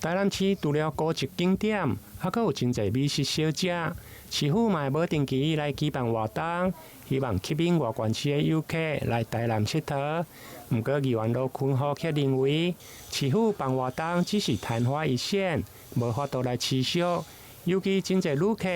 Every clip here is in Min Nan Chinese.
台南市除了古蹟景點，猶閣有真濟美食小食。市府嘛會無定期來舉辦活動，希望吸引外縣市的遊客來台南𨑨迌。毋過議員羅坤福卻認為，市府辦活動只是曇花一現，無法度來持續。尤其真濟旅客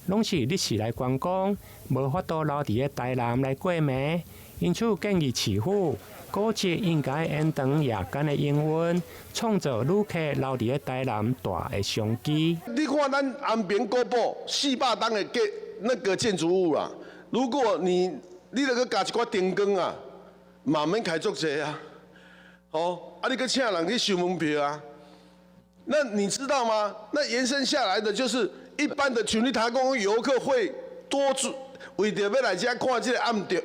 攏是日時來觀光，無法度留佇咧台南來過暝。因此建議市府古蹟應該延長夜間的營運，創造旅客留佇咧台南大的商機。你看咱安平古堡400冬的建那個建築物啊，如果你著閣加一寡燈光啊，嘛免開足濟啊，哦，啊你閣請人去收門票啊，那你知道嗎？那延伸下來的就是一般的，像你頭講遊客會多住，為著欲來遮看這個暗著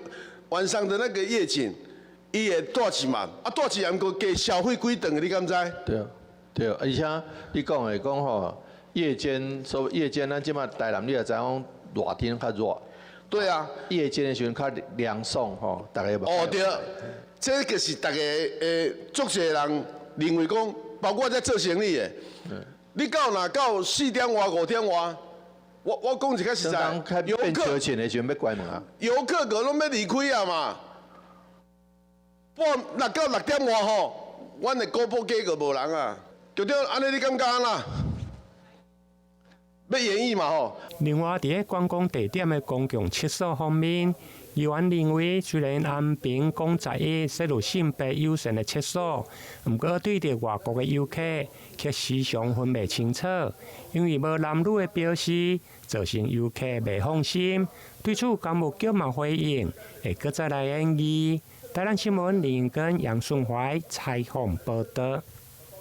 晚上的那個夜景，伊會蹛一晚，啊蹛一晚閣加消費幾頓，你敢知？對對，而且你講的講吼，夜間所謂夜間，咱這馬台南你也知影，熱天較熱。對啊。夜間的時陣較涼爽吼，逐家。哦對，這個是逐家足濟人認為講，包括我這做生意的，你到若到4點外5點外，我講一個實在，遊客的時陣欲關門啊。遊客個攏欲離開啊嘛。半若到6點外吼，阮的古堡街就無人啊。局長，按呢你感覺按怎？欲演繹嘛吼。另外，佇咧觀光地點的公共廁所方面，議員認為雖然安平港11設有性別友善的廁所，毋過對著外國的遊客卻時常分袂清楚，因為無男女的標識，造成遊客袂放心。對此，工務局嘛回應，會閣再來研議。台南新聞林根楊順懷採訪報導。